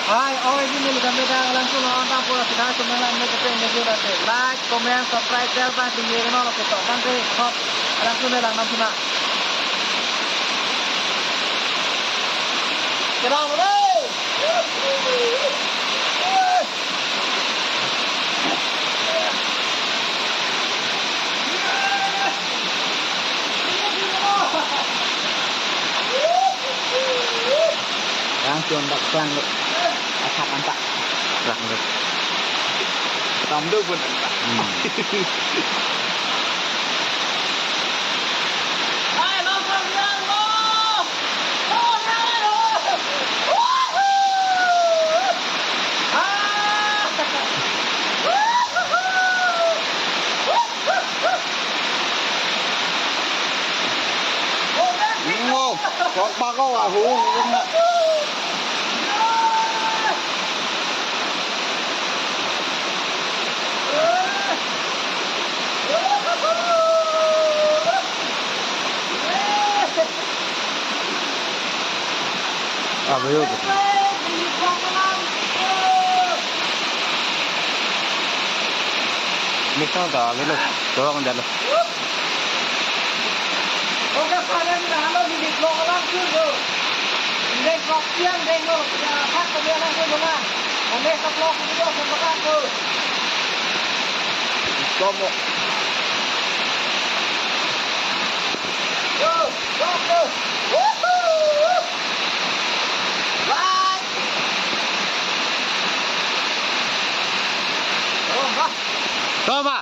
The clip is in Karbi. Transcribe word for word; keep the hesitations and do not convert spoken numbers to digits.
Hai, oi, bini liga meda lang suno anta pura sida sumela me kete ngeju date. Like, comment, subscribe, share, bang tinggi reno lo ketok kan te hop lang suno lang nam suna. Kedang re. Yang cuman tak klang lo. Asak antak. Klang lo. Tam do pun antak. Hmm. Ngo, kok bako ahu, ngo. Abayo ko. Mukha ta avelo. Dorong dalo. Oke, panen dah lo di blok lang tu lo. Deng kok siang deng lo. Ya, hak kami anak tu lo lah. Kami ke blok tu lo, ke blok tu. Komo. Yo, blok tu. Woohoo! Bye. Oh, bah. Toma.